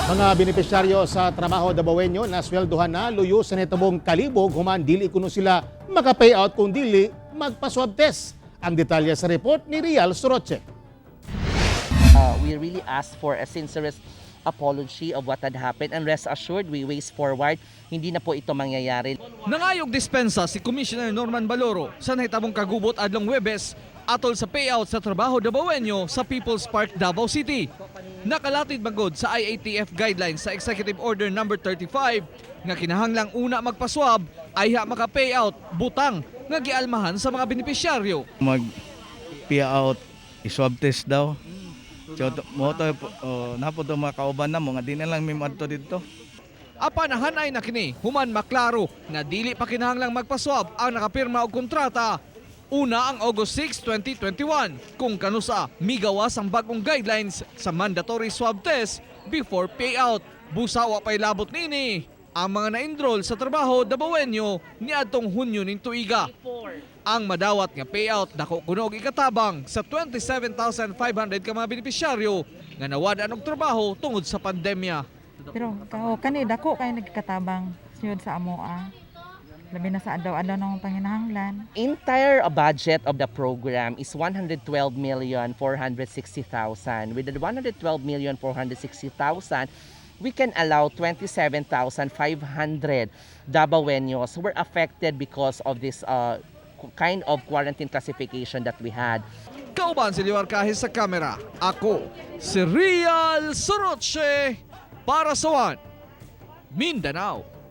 Mga benepisyaryo sa Trabaho Dabawenyo na sweldohan na luyo sa nahitabong kalibog human dili kuno sila maka-payout kung dili magpa-swab test. Ang detalye sa report ni Rial Soroche. We really ask for a sincerest apology of what had happened and rest assured, we ways forward, hindi na po ito mangyayari. Nangayog dispensa si Commissioner Norman Baloro sa nahitabong kagubot adlong Huwebes atol sa payout sa Trabaho Dabawenyo sa People's Park, Davao City. Nakalatid magod sa IATF guidelines sa Executive Order number 35 nga kinahanglang una magpaswab ayha maka-payout, butang nga gialmahan sa mga benepisyaryo. Mag out, i-swab test daw. So mo to, oh, napo to mga kauban na mo nga di na lang mi moadto didto. Apan hanay na kini human maklaro nga dili pa kinahanglang magpaswab ang nakapirma og kontrata. Una ang August 6, 2021 kung kanusa migawas ang bagong guidelines sa mandatory swab test before payout. Busa wa pay labot nini ang mga na-enroll sa Trabaho Dabawenyo niadtong Hunyo ning tuiga. Ang madawat nga payout dako kuno og ikatabang sa 27,500 ka mga benepisyaryo nga nawad-an og trabaho tungod sa pandemya. Pero kao kani dako kay nagkatabang siyod sa amoa. Labi na sa adlaw-adlaw ng panginahanglan. Entire budget of the program is 112,460,000. With the 112,460,000, we can allow 27,500 Dabawenyos who were affected because of this kind of quarantine classification that we had. Kauban si Liwar Kahis sa kamera. Ako, si Rial Soroche para sa One Mindanao.